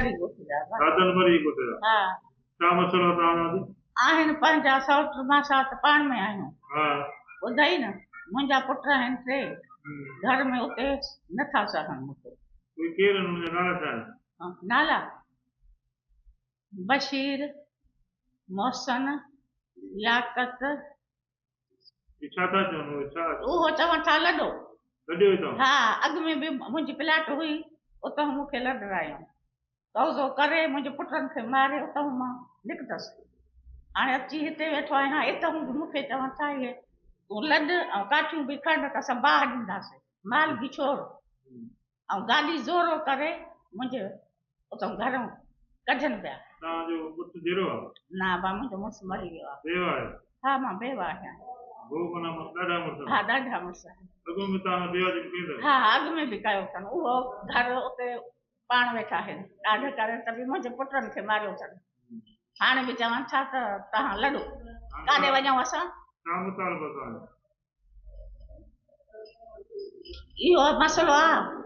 مري ڳوٺ جا. دادن مري ڳوٺ جا. ها. ڇا مسئلو توهان سان ٿي؟ آهن پنهنجا سئوٽ ماسات پاڻ ۾ آهيون. ها. ٻڌئي نه منهنجا پٽ آهن ٽي گهر ۾ اتي نه ٿا سهن مون کي. اهي ڪير آهن انهن جا نالا ڇا آهن؟ نالا بشير، محسن، لياقت. هي ڇا ٿا چون اهي ڇا؟ اهو چون ٿا لڏو. لڏيو هتان؟ ها اڳ ۾ به منهنجي پلاٽ هئي اتان مون کي لڏرايائون. قبضو ڪري منهنجي پٽن کي ماري اتان مان نڪتس. هاڻي اچي هتي ويٺو آهيان اتان به مون کي چون ٿا اهي تون لڏ ۽ ڪاٺيون به کڻ نه ته اسان باهه ڏينداسين. مال به ڇوڙ ۽ گاڏي زورو ڪري منهنجي اتان گهرون ڪڍن پيا. توهان جو مڙس جيئرو آهي؟ نه ابا منهنجو مڙس مري ويو آهي. بيوه آهي؟ ها مان بيوه آهيان. ڀوء معنيٰ ڏاڍا مڙس آهن؟ ها ڏاڍا مڙس آهن. اڳ ۾ توهان سان بيوه جي به ڪئي اٿو؟ ها اڳ ۾ به ڪيو اٿن. اهو گهر اتي پاڻ ويٺا آهن. ڏاڍ ڪري ته به منهنجي پٽن کي ماريو اٿن. هاڻي به چون ٿا ته توهان لڙو. ڪاڏي وڃون اسان؟ ڇا مطالبو توهان جو؟ اهو مسئلو آهي.